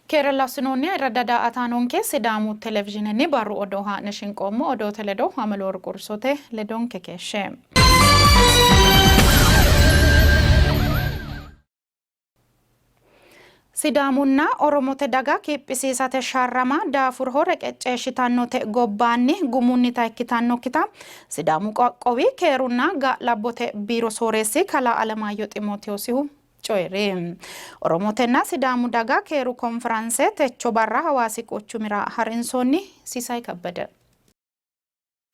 Keerella assinoonni ayirradda daa''ataanonke Sidaamu Televizhiinenni barru odoo haa'ne shinqoommo. Odoote ledo Ameleworq Ursote ledonke keeshshe. Sidaamunna Oromote daga kiphisiisate sharrama daafuroho reqecceeshshitannote gobbaanni gumunnita ikkitannokkita Sidaamu qoqqowi keerunna ga'labbote biiro sooreessi kalaa Alemaayyo Ximootewoosihu coyi'ri. Oromotenna Sidaamu daga keeru konforaanse techo barra Hawaasi quchumira harinsoonni. Sisay Kabbede.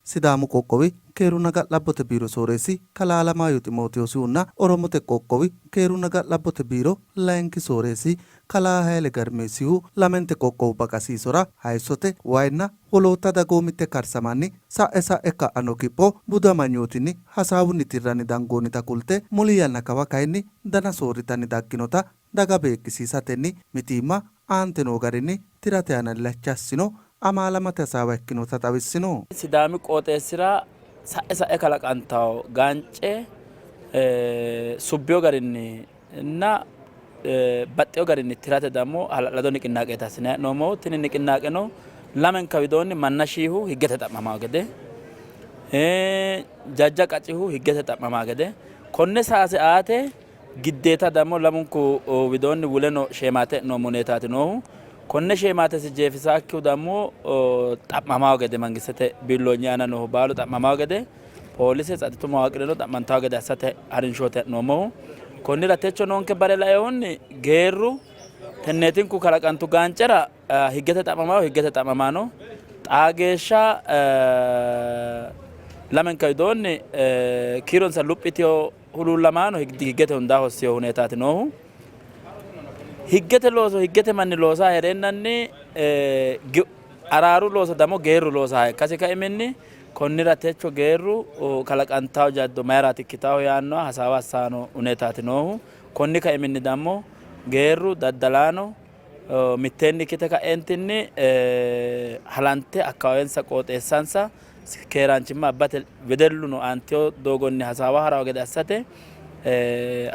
Sidaamu qoqqowi keerunna ga'labbote biiro sooreessi kalaa Alamaayyo Ximootewoosihunna Oromote qoqqowi keerunna ga'labbote biiro layinki sooreessi kalaa Hayle Garmeessihu lamente qoqqowubba qasiisora hayissote, wayinna wolootta dagoomitte karsamanni sa'e sa'e ka'anno kipho budu amanyootinni hasaawunni tirranni dangoonnita kulte, muli yanna kawa kayinni dana soorritanni dagginota daga beeqqisiisatenni mitiimma aante noo garinni tirate aana illacha assino amaalamate hasaawa ikkinota xawissino. Sidaami qooxeessira sa'e sa'e kalaqantanno gaance subbino garinni nna baxxino garinni tirate dammo hala'lado niqinnaaqeeti assinanni hee'noommohu. Tini niqinnaaqeno lamenka widoonni manna shiihu higgete xa'mamanno gede, jajja qacihu higgete xa'mamanno gede, konne saase aate giddeeta dammo lamunku widoonni wuleno sheemaate e'noommo huneetaati noohu. Konne sheemaatesi jeefisaakkihu dammo xa'mamanno gede mangistete biilloonyi aana noohu baalu xa'mamanno gede Poolise tsaxitu mawaaqireno xa'mantanno gede assate harinshooti ha'noommohu. Konnira techo noonke bare lainohunni geerru tenneetinku kalaqantu gaancera higgete xa'mamaano higgete xa'mamaano xaa geeshsha lamenka widoonni kiironsa luphi yitino huluullamaano higgete hundaa hossino huneetaati noohu. Higgete looso higgete manni loosaa hee'reennanni araaru looso damo geerru loosaha ikkasi kaiminni konnira techo geerru kalaqantawo jaddo mayiraati ikkitawo yaannoha hasaawa assaano huneetaati noohu. Konni kaiminni dammo geerru daddalaano mitteenni ikkite ka'eentinni halante akkawaawensa qooxeessansa keeraanchimma abbate wedelluno aantino doogonni hasaawa harawo gede assate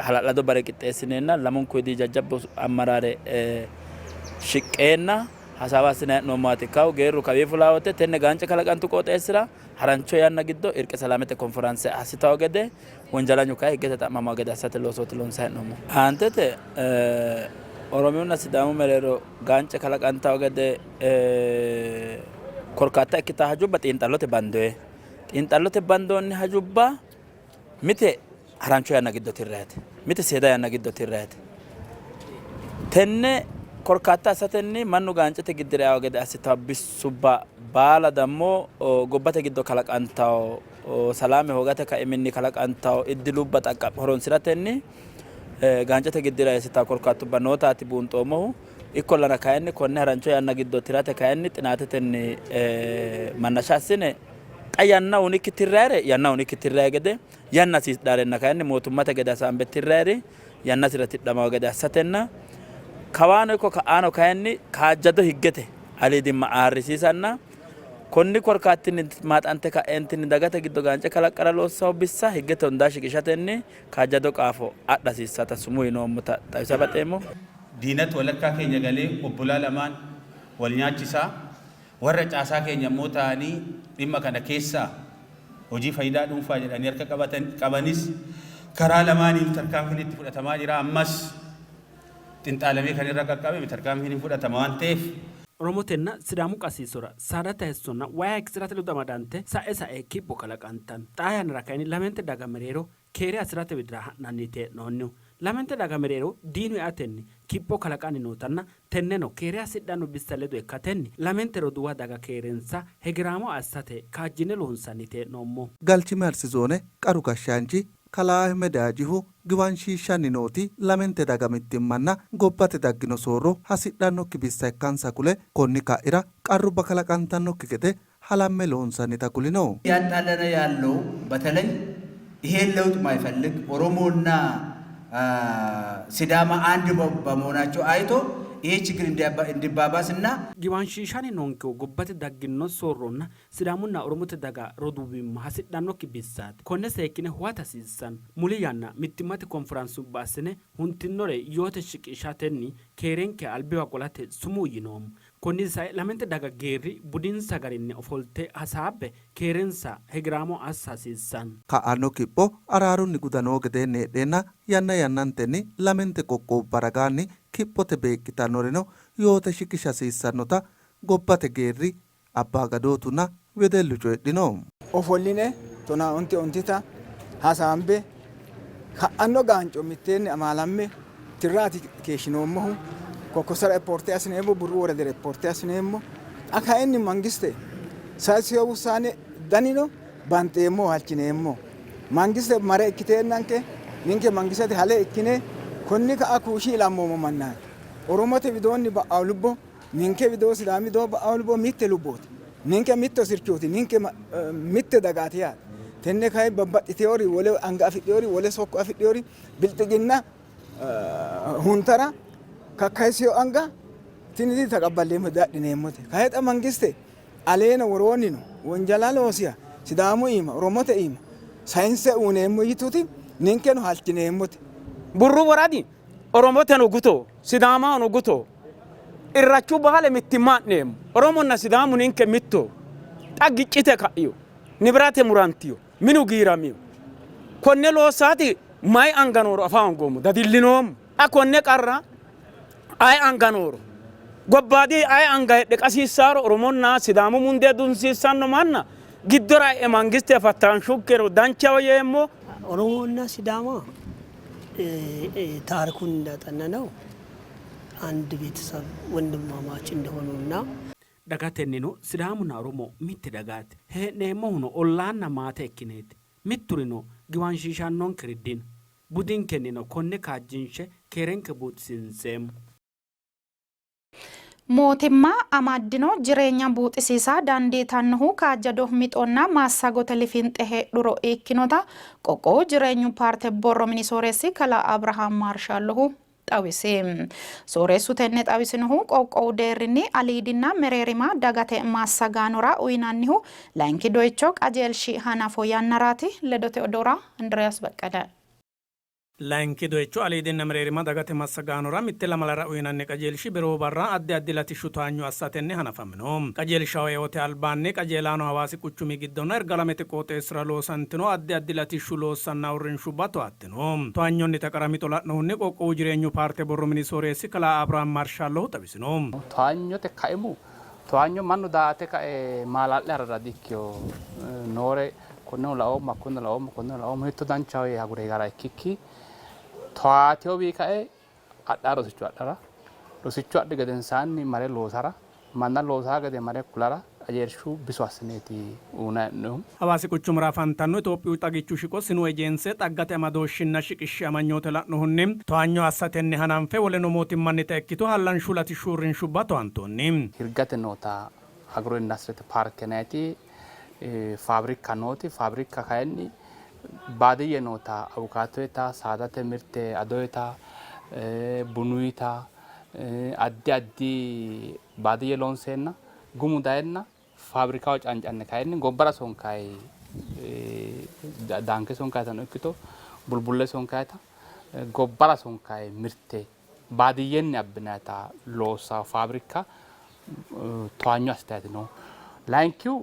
hala'lado bare qixxeessineenna lamunku widii jajjabbu ammaraare shiqqeenna hasaawa assinanni hee'noommowaati. Kawu geerru kawii fulaa wote tenne gaance kalaqantu qooxeessira harancho yanna giddo irqe salaamete konforaanse assitawo gede wonjalanyu kayi higgete xa'mamawo gede assate loosooti loonsanni hee'noommohu. Aantete Oromiyunna Sidaamu mereero gaance kalaqantawo gede korkaatta ikkitawo hajubba xiinxallote bandoyi. Xiinxallote bandoonni hajubba mite harancho yanna giddo tirrayite, mite seeda yanna giddo tirrayite. Tenne korkaatta assatenni mannu gaancete giddira eawo gede assitawo bissubba baala dammo gobbate giddo kalaqantawo salaame hoogate kaiminni kalaqantawo iddilubba xaqqa'me horonsi'ratenni gaancete giddira eessitawo korkaattubba nootaati buunxoommohu. Ikkollana kayinni konne harancho yanna giddo tirate kayinni xinaatetenni mannasha assine xa yanna unikki tirrayire yanna unikki tirrayi gede yanna hasiisdharenna kayinni mootummate gede hasaambe tirrayiri yannasira tidhamawo gede assatenna kawaano ikko ka'aano kayinni kaajjado higgete aliidimma aarrisiisanna konni korkaattinni maaxante ka'eentinni dagate giddo gaance kalaqqara loossawo bissa higgete hundaa shiqishatenni kaajjado qaafo adha hasiissata sumuu yinoommota xawisa baxeemmo. Diinatu walakkaa keenya galee obbolaa lamaan wal nyaachisaa, warra caasaa keenya immoo ta'anii dhimma kana keessaa hojii fayidaa dhuunfaa jedhanii harka qabatan, qabanis karaa lamaaniin tarkaanfiin itti fudhatamaa jira. Ammas xinxaalamee kan irra qaqqabame tarkaanfiin hin fudhatama waan ta'eef. Oromotenna Sidaamu qasiisora saadate hayissonna wayi hayikkisi'rate ledo amadante sa'e sa'e kipho kalaqantanno. Xaa yannara kayinni lamente daga mereero keere hasi'rate widira ha'nanniiti hee'noonnihu. Lamente daga mereero diinu eatenni kipho kalaqanni nootanna tenneno keere hasidhanno bissa ledo ikkatenni lamente roduuwa daga keerensa hegeraamo assate kaajjine loonsanniiti hee'noommohu. Galchimi Arsi Zoone qaru gashshaanchi Kalaa Ahimed Haajihu giwanshiishshanni nooti lamente daga mittimmanna gobbate daggino soorro hasidhannokki bissa ikkansa kule, konni ka'ira qarrubba kalaqantannokki gede halamme loonsannita kulino. እያጣለነ ያለው በተለይ ይሄን ለውጥ ማይፈልግ ኦሮሞና ሲዳማ አንድ በመሆናቸው አይቶ ይሄ ችግር እንዲባባስና Giwanshiishanni noonkehu gobbate daggino soorronna Sidaamunna Oromote daga roduuwimma hasidhannokki bissaati. Konne seekkine huwata hasiissanno. Muli yanna mittimmate konforaansubba assine huntinore yoote shiqishatenni keerenke albiwa qolate sumuu yinoommo. Konni sae lamente daga geerri budinsa garinni ofolte hasaabbe keerensa hegeraamo assa hasiissanno. Ka'anno kipho araarunni guda noo gedeenni heedheenna yanna yannantenni lamente qoqqowubba ragaanni kiphote beeqqitannoreno yoote shiqisha hasiissannota gobbate geerri, Abbaa Gadootunna wedellu coyidhino. Ofolline tonaa onte ontita hasaambe ka'anno gaanco mitteenni amaalamme tirraati keeshshinoommohu. Kokkosara ippoorte assineemmo, Burru woradira ippoorte assineemmo. Xa kayinni mangiste sayissino wussaane danino banxeemmo, halchineemmo. Mangiste mare ikkiteennanke ninke mangistete hale ikkine konni ka'a kuushi ilammoommo mannaati. Oromote widoonni ba'awo lubbo ninke widoo Sidaami widoo ba'awo lubbo mitte lubbooti. Ninke mitto sirchooti, ninke mitte dagaati yaate. Tenne kayi babbaxxiteewori wole anga afidheewori wole sokko afidheewori bilxiginna huntara kakkayissino anga tini ditaqabballeemmo diadhineemmote. Kayi xa mangiste aleeno woroonnino wonjala loosiha Sidaamu iima Oromote iima sayinse uyineemmo yituti ninkeno halchineemmote. Burru woradi Oromoteno guto Sidaamahono guto irrachu baale mittimma ha'neemmo. Oromonna Sidaamu ninke mitto. Xa giccite ka'ino, nibirate murantino, minu giiramino. Konne loossaati mayi anga nooro afa hoongoommo, dadillinoommo. Xa konne qarra ayi anga nooro, gobbaadi ayi anga heedhe qasiissaaro Oromonna Sidaamu mundee dunsiissanno manna giddora e'e mangiste fattaanshukkero danchaho yeemmo. ኦሮሞና ሲዳማ ታሪኩን እንዳጠናነው አንድ ቤተሰብ ወንድማማች እንደሆኑና Dagatennino Sidaamunna Oromo mitte dagaati. Hee'neemmohuno ollaanna maate ikkineeti. Mitturino giwanshiishannonkeri dino. Budinkennino konne kaajjinshe keerenke buuxisiinseemmo. Mootimma amaddino jireenya buuxisiisa dandiitannohu kaajjado mixonna massagote lifinxe heedhuro ikkinota qoqqowu jireenyu paarte borro mini sooreessi kalaa Abrahaam Maarshallohu xawisi. Sooreessu tenne xawisinohu qoqqowu deerrinni aliidinna mereerima dagate massagaanora uyinannihu layinki doyicho qajeelshi hanafo yannaraati. Ledote odoora Andiriyaas Baqqele. Layinki doyicho aliidinna mereerima dagate massagaanora mitte lamalara uyinanni qajeelshi beroo barra addi addi latishshu towaanyo assatenni hanafamino. Qajeelshaho eote albaanni qajeelaano Hawaasi quchumi giddonna Irgalamete qooxeessira loosantino addi addi latishshu loossanna uurrinshubba towaattino. Towaanyonnita qara mixo la'nohunni qoqqowu jireenyu paarte borro mini sooreessi kalaa Abrahaam Marshallohu xawisino. Towaanyote kaimu towaanyo mannu daa''ate kae maala'le ha'rara di''ikkino. Noore konneno laoommo, hakkonneno laoommo, konneno laoommo hiitto danchaho yee agure higara ikkikki towaatinowi kae adhara rosicho adhara, rosicho adhi gedensaanni mare loosara, manna loosaa gede mare kulara qajeelshu biso assineeti uynanni hee'noonnihu. Hawaasi quchumira afantanno Itophiyu xagichu shiqo sinu ejense xaggate amadooshshinna shiqishshi amanyoote la'nohunni towaanyo assatenni hananfe woleno mootimmannita ikkito hallanshu latishshu uurrinshubba towaantoonni. Hirgate noota Agro Industirete paarke yinanniti faabrikka nooti, faabrikka kayinni baadiyye noota awukaatoyita, saadate mirte adoyita, bunuyita addi addi baadiyye loonseenna gumu dayenna faabrikaho cancanne kayinni gobbara sonkayi daanke sonkayitano ikkito bulbulle sonkayita gobbara sonkayi mirte baadiyyenni abbinayita loossawo faabrikka towaanyo assitayti noohu. Layinkihu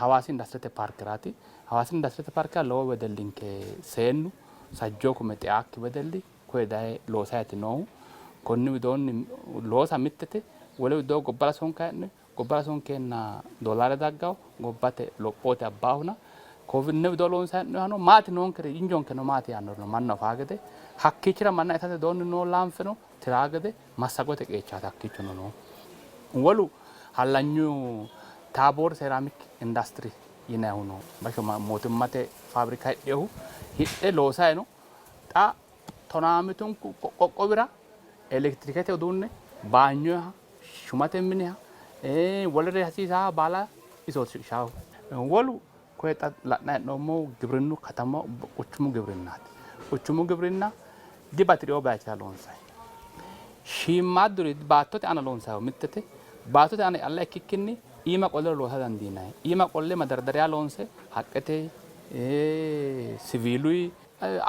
Hawaasi Industirete paarkeraati. Hawaasi Industirete paarkera lowo wedellinke seennu sajjoo kume xeaakki wedelli koye daye loosayti noohu. Konni widoonni loosa mittete, wole widoo gobbara sonkayi hee'noyi. Gobbara sonkeenna doolaare daggawo, gobbate lophote abbaahuna konne widoo loonsayi hee'noyihano maati noonkeri injonkeno maati yaannorino mannu afaa gede hakkiichira manna itate widoonni noo laanfeno tiraa gede massagote qeechaati hakkiichono noohu. Wolu hallanyu Taaboor Seeraamik Industry yinannihu no. Bashsho mootimmate faabrika hidhinohu hidhe loosayi no. Xa tonaamittunku qoqqowira elektirikete uduunne, baanyoha, shumate miniha, wolere hasiisaha baala isooti shiqishaahu. Wolu koye xa la'nayi hee'noommohu gibrinnu katama quchumu gibrinnaati. Quchumu gibrinna dibati'rino bayichira loonsayi. Shiimmaadduri baattote aana loonsayihu mittete. Baattote aana calla ikkikkinni iima qolleno loosa dandiinanni. Iima qolle madardariya loonse haqqete, siwiiluyi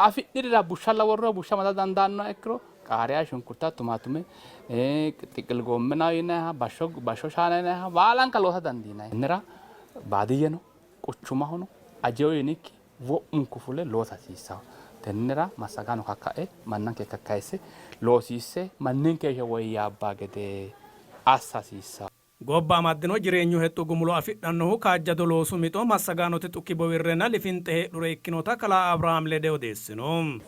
afi'nirira bushshalla worriro bushsha amada dandaannoha ikkiro qaariya, shunkurta, tumaatume, xiqil goommena yinanniha, bashsho shaana yinanniha baalanka loosa dandiinanni. Tennera baadiyyeno quchumahono ajewo yinikki wo'munku fule loosa hasiissanno. Tennera massagaano kakka'e mannanke kakkayisse loosiisse manninke heeshsho woyyaabba gede assa hasiissanno. Gobba amaddino jireenyu hexxo gumulo afidhannohu kaajjado loosu mixo, massagaanote xuki bowirrenna lifinxe heedhuro ikkinota kalaa Abrahaam lede odeessino.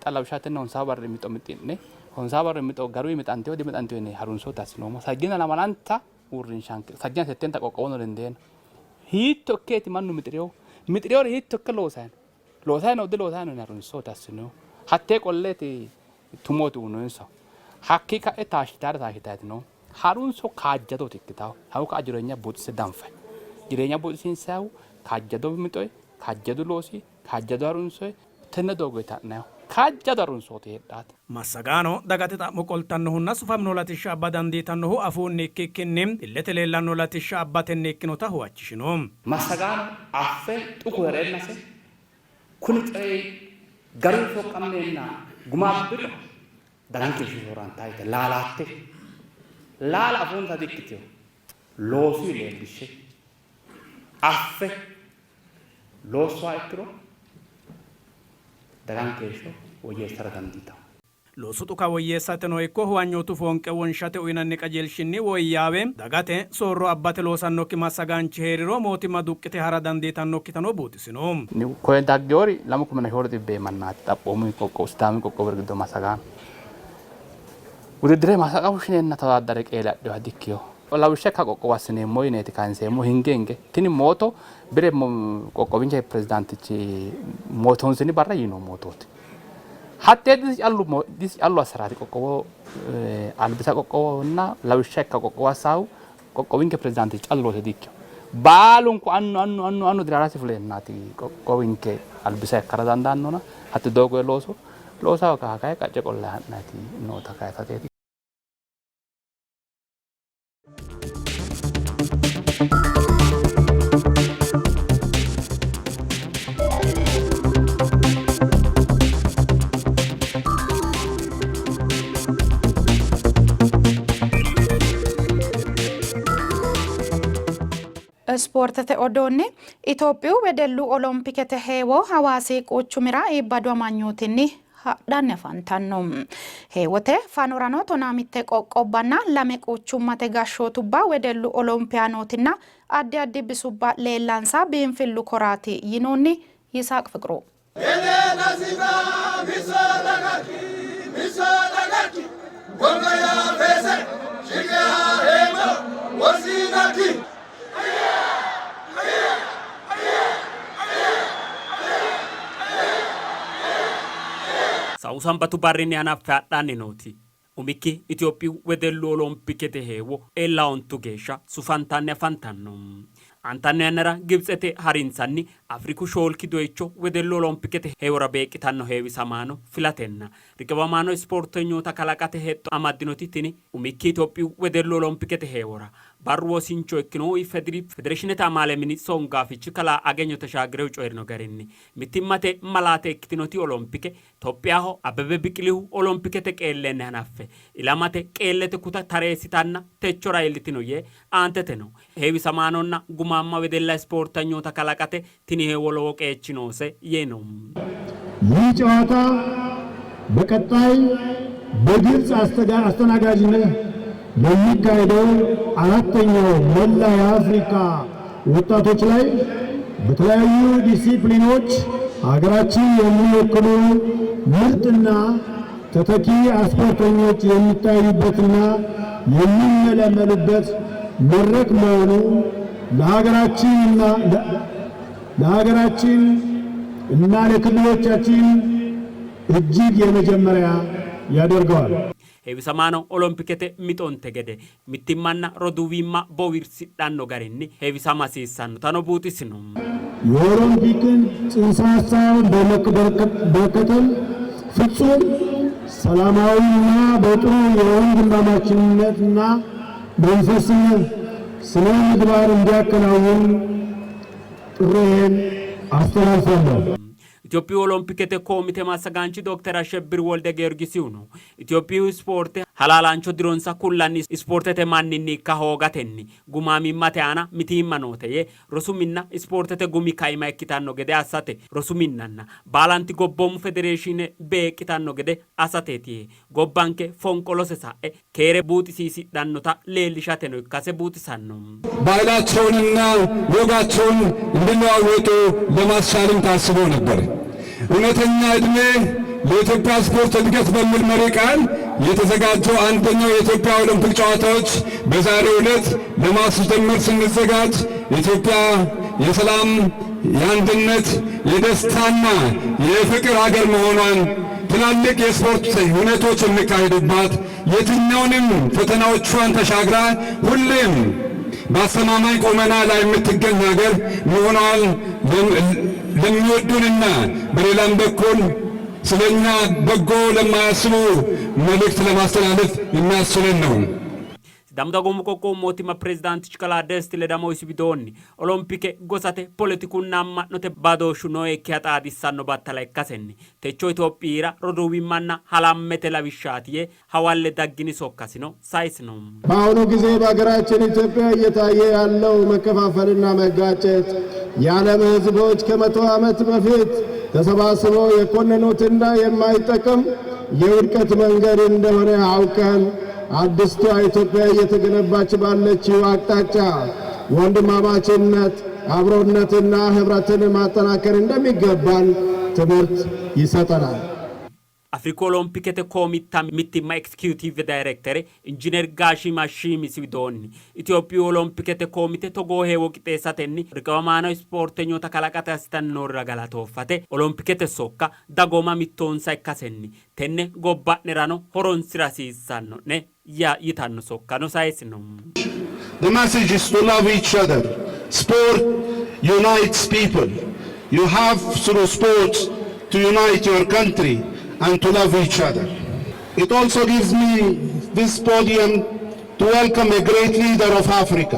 Xa lawishshaho tenne honsawu barri mixo mixi'ne honsawu barri mixo garuyi mixantino dimixantino yine harunsoote assinoommo. Sajjiina lamalanta uurrinshanke sajjiina settenta qoqqowono lendeena hiitto ikkeeti mannu mixi'rinohu? Mixi'rinore hiitto ikke loosayi no? Loosayi no diloosayi no yine harunsoote assinohu. Hattee qolleeti tumooti uyinoyinsahu. Hakkii ka'e taashshitaare taashshitayti noohu. Harunso kaajjadooti ikkitawo. Hakku ka'a jireenya buuxise danfayi. Jireenya buuxisiinsayihu kaajjado mixoyi, kaajjadu loosi, kaajjado harunsoyi tenne doogoyi ha'nayihu. Kaajjado harunsooti heedhaate. Massagaano dagate xa'mo qoltannohunna sufamino latishsha abba dandiitannohu afuunni ikkikkinni illete leellanno latishsha abbatenni ikkinota huwachishino. Massagaano affe xuku hee'reennase kuni coyi garunni soqqammeenna guma abbiro daganke heeshsho soorrantanno yite laalaatte laala afuunta di''ikkitino, loosuyi leellishshe affe loossuha ikkiro daganke heeshsho woyyeessitara dandiitanno. Loosu dhuka woyyeessateno ikko huwanyootu foonqe wonshate uynanni qajeelshinni woyyaawe dagate soorro abbate loosannokki massagaanchi hee'riro mootimma duqqite ha'ra dandiitannokkitano buuxisino. Koye dagginori lamu kuminna shoolu xibbee mannaati xaphoomu qoqqowu Sidaami qoqqowi giddo massagaano. Wudiddire massaga fushshineenna tawaaddare qeele adhinoha dikkino. Lawishsha ikka qoqqowo assineemmo yineeti kayinseemmo hinge hinge. Tini mooto bire qoqqowinke pirezidaantichi mootoonsini barra yiino mootooti. Hattee disi callu disi callu assaraati qoqqowo albisa qoqqowonna lawishsha ikka qoqqowo assaahu qoqqowinke pirezidaantichi callu loose dikkino. Baalunku annu annu annu annu diraarasi fuleennaati qoqqowinke albisa ikkara dandaannona hatti doogoe looso loosaho kaha kayi qacce qolle ha'naniti noota kayisateeti. Ispoortete odoonni Itophiyu wedellu olompikete heewo Hawaasi quchumira iibbadu amanyootinni hadhanni afantanno. Heewote fanorano 15 qoqqobbanna 2 quchummate gashshootubba wedellu olompiyaanootinna addi addi bisubba leellansa biinfillu koraati yinoonni. Yisaaq Fiqru. Sa'u Sambatu barrinni hanaffe hadhanni nooti umikki Itophiyu wedellu olompikete heewo eella ontu geeshsha sufantanni afantanno. Aantanno yannara Gibtsete harinsanni Afriku shoolki doyicho wedellu olompikete heewora beeqqitanno heewisamaano filatenna riqiwamaano ispoortenyoota kalaqate hexxo amaddinoti tini umikki Itophiyu wedellu olompikete heewora Barru wosincho ikkinohu IFEDRI Federeeshinete Amaale Mini Songaafichi Kalaa Agenyo Teshaagirehu coyi'rino garinni, mittimmate malaate ikkitinoti Olompike Tophiyaho Abbebe Biqilihu Olompikete qeellenni hanaffe ilamate qeellete kuta tareessitanna techora iillitino yee, aanteteno heewisamaanonna gumaamma wedella ispoortanyoota kalaqate tini heewo lowo qeechi noose yiino. ይህ ጨዋታ በቀጣይ በግብፅ አስተናጋጅነት ለሚካሄደው አራተኛው መላ የአፍሪካ ወጣቶች ላይ በተለያዩ ዲሲፕሊኖች ሀገራችን የሚወክሉ ምርጥና ተተኪ ስፖርተኞች የሚታዩበትና የሚመለመሉበት መድረክ መሆኑ ለሀገራችን እና ለክልሎቻችን እጅግ የመጀመሪያ ያደርገዋል። Heewisamaano olompikete mixonte gede mittimmanna roduuwimma bowirsidhanno garinni heewisama hasiissannotano buuxisino. የኦሎምፒክን ጽንሰ ሀሳብ በመከተል ፍጹም ሰላማዊና በጥሩ የወንድማማችነትና መንፈስ ስነ ምግባር እንዲያከናውን ጥሪዬን አስተላልፋለሁ። Itophiyu olompikete komite massagaanchi dokter Ashebbir Wolde Georgisihuno Itophiyu ispoorte halaalaancho dironsa kullanni ispoortete manninni ikka hoogatenni gumaamimmate aana mitiimma noote yee rosu minna ispoortete gumi kaima ikkitanno gede assate rosu minnanna baalanti gobboomu federeeshiine beeqqitanno gede assateeti yee gobbanke fonqolose sa'e keere buuxisiisidhannota leellishateno ikkase buuxisanno. ባህላቸውንና ወጋቸውን እንዲለዋወጡ ለማስቻልም ታስቦ ነበር። እውነተኛ ዕድሜ ለኢትዮጵያ ስፖርት እድገት በሚል መሪ ቃል የተዘጋጀው አንደኛው የኢትዮጵያ ኦሎምፒክ ጨዋታዎች በዛሬው ዕለት ለማስጀመር ስንዘጋጅ ኢትዮጵያ የሰላም፣ የአንድነት፣ የደስታና የፍቅር ሀገር መሆኗን ትላልቅ የስፖርት ሁነቶች የሚካሄዱባት የትኛውንም ፈተናዎቿን ተሻግራ ሁሌም በአስተማማኝ ቁመና ላይ የምትገኝ ሀገር መሆኗን ለሚወዱንና በሌላም በኩል ስለኛ በጎ ለማያስቡ መልእክት ለማስተላለፍ የሚያስችለን ነው። Sidaamu dagoomu qoqqowu mootimma pirezidaantichi kalaa Desti Ledamo isi widoonni olompike gosate poletikunna amma'note badooshshu nookkiha xaadissanno battala ikkasenni techo Itophiyira roduuwimmanna halammete lawishshaati yee hawalle daggini sokkasino sayisino. በአሁኑ ጊዜ በሀገራችን ኢትዮጵያ እየታየ ያለው መከፋፈልና መጋጨት የዓለም ሕዝቦች ከመቶ ዓመት በፊት ተሰባስበው የኮነኑትና የማይጠቅም የውድቀት መንገድ እንደሆነ አውቀን አዲስቷ ኢትዮጵያ እየተገነባች ባለችው አቅጣጫ ወንድማማችነት፣ አብሮነትና ህብረትን ማጠናከር እንደሚገባን ትምህርት ይሰጠናል። Afriku olompikete komitta mittimma ekizekiyutiive dayirektere injiiner Gaashima Shiimisi widoonni Itophiyu olompikete komite togoo heewo qixxeessatenni riqiwamaano ispoortenyoota kalaqate assitanni noorira galatooffate olompikete sokka dagooma mittoonsa ikkasenni tenne gobba'nerano horonsira hasiissanno'ne yitanno sokkano sayisino. The message is to love each other. Sport unites people. You have through sports to unite your country and to love each other. It also gives me this podium to welcome a great leader of Africa.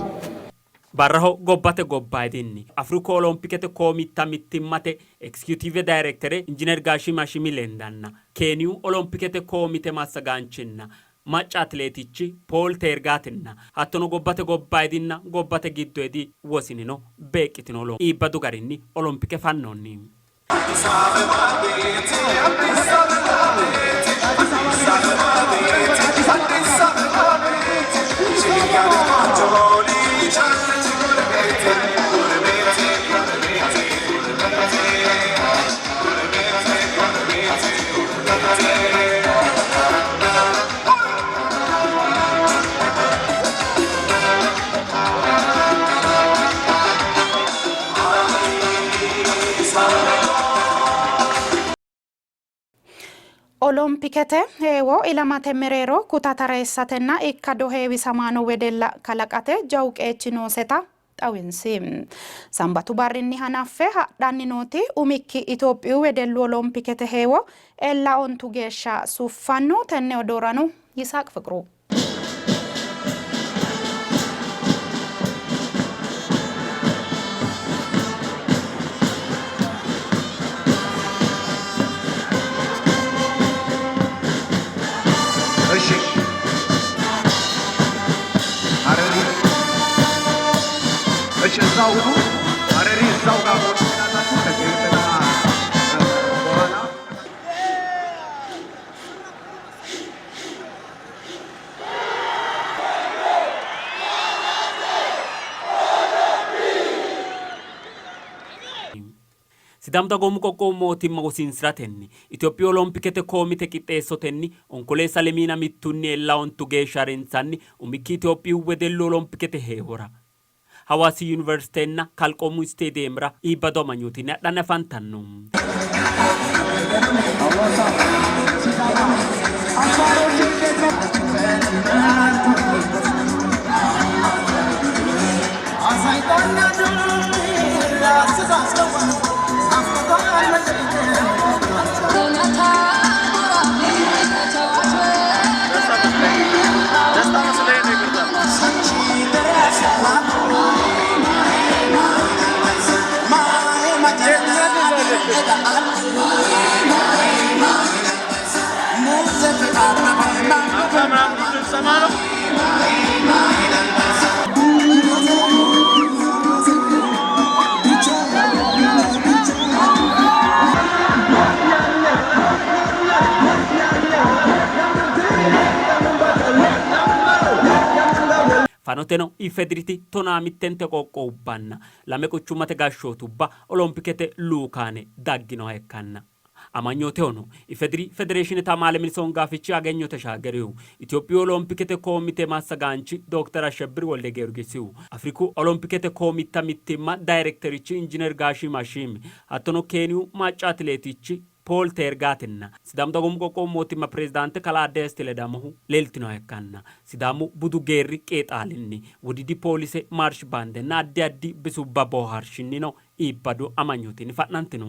Barraho gobbate gobbayidinni Afriku olompikete komitta mittimmate ekizekiyutiive dayirektere injiiner Gaashima Shimi lendanna Keeniyu olompikete komite massagaanchinna macca atileetichi Pool Teergaatinna hattono gobbate gobbayidinna gobbate giddoyidi wosinino beeqqitino iibbadu garinni olompike fannoonni. Olompikete heewo ilamate mereero kuta tareessatenna ikkado heewisamaano wedella kalaqate jawu qeechi nooseta xawinsi. Sambatu barrinni hanaffe hadhanni nooti umikki Itophiyu wedellu olompikete heewo ella ontu geeshsha suffanno. Tenne odoorano Yisaaq Fiqru. እሺ ሀረሪ፣ እሺ እዛው ሁኑ። ሀረሪ እዛው ጋር መሆን ትችላላችሁ። ከጤና በኋላ Sidaamu dagoomu qoqqowu mootimma wosinsiratenni Itophiyu olompikete komite qixxeessotenni onkoleessa lemiina mittunni ella ontu geeshsha harinsanni umikki Itophiyu wedellu olompikete heewora Hawaasi yuuniversitenna kalqoomu isteediyeemera iibbado amanyootinni adhanni afantanno. Fanoteno IFEDRiti tonaamittente qoqqowubbanna lame quchummate gashshootubba olompikete luukaane dagginoha ikkanna amanyootehono IFEDRI Federeeshinete Amaale Mini Songaafichi Agenyo Teshaagerihu, Itophiyu Olompikete Komite Massagaanchi Dokter Ashebbir Woldegeyorgisihu, Afriku Olompikete Komitta Mittimma Dayrekterichi Injiner Gaashim Hashimi hattono Keeniyu macca Atileetichi Pool Teergaatinna Sidaamu Dagoomu Qoqqowu Mootimma Pirezidaante Kalaa Desti Ledamohu leeltinoha ikkanna Sidaamu budu geerri qeexaalinni, Wodiidi poolise maarsh baandenna addi addi bisubba boohaarshinnino iibbadu amanyootinni fa'nantino.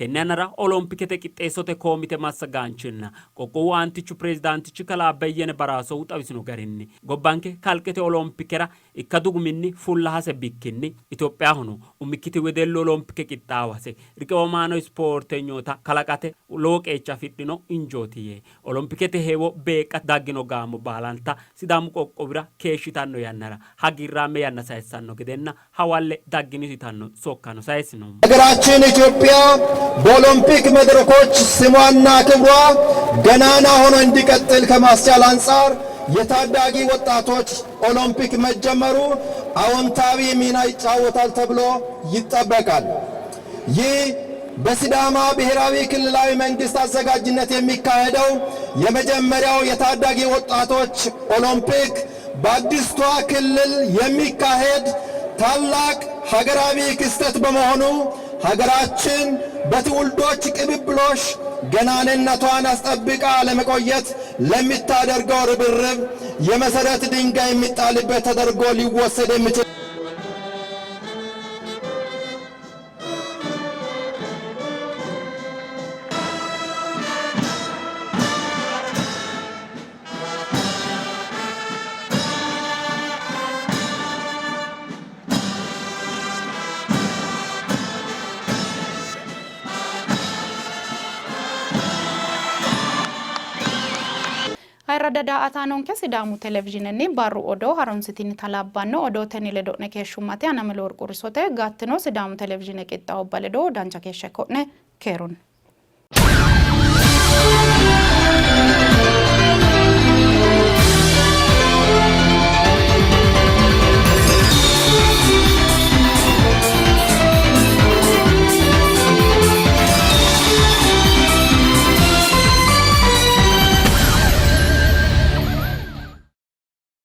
Tenne yannara Olompikete qixxeessote komite massagaanchinna qoqqowu aantichu pirezidaantichi kalaa Beyyene Baraasohu xawisino garinni, gobbanke kalqete Olompikera ikkadu guminni fullahase bikkinni Itophiyahono umikkiti wedellu Olompike qixxaawase riqiwamaano ispoortenyoota kalaqate lowo qeecha afidhino injooti yee, Olompikete heewo beeqqa daggino gaamo baalanta Sidaamu qoqqowira keeshshitanno yannara hagiirraame yanna sayissanno gedenna hawalle daggini yitanno sokkano sayisino. ሀገራችን ኢትዮጵያ በኦሎምፒክ መድረኮች ስሟና ክብሯ ገናና ሆኖ እንዲቀጥል ከማስቻል አንጻር የታዳጊ ወጣቶች ኦሎምፒክ መጀመሩ አዎንታዊ ሚና ይጫወታል ተብሎ ይጠበቃል። ይህ በሲዳማ ብሔራዊ ክልላዊ መንግስት አዘጋጅነት የሚካሄደው የመጀመሪያው የታዳጊ ወጣቶች ኦሎምፒክ በአዲስቷ ክልል የሚካሄድ ታላቅ ሀገራዊ ክስተት በመሆኑ ሀገራችን በትውልዶች ቅብብሎሽ ገናንነቷን አስጠብቃ ለመቆየት ለሚታደርገው ርብርብ የመሰረት ድንጋይ የሚጣልበት ተደርጎ ሊወሰድ የሚችል Ayirradda daa''ataanonke Sidaamu Televizhiinenni barru odoo harunsitinita labbanno odootenni ledo'ne keeshshummate ana Meleworq Urisote gattino Sidaamu Televizhiine qixxaawubba ledo dancha keeshsha ikko'ne keerunni.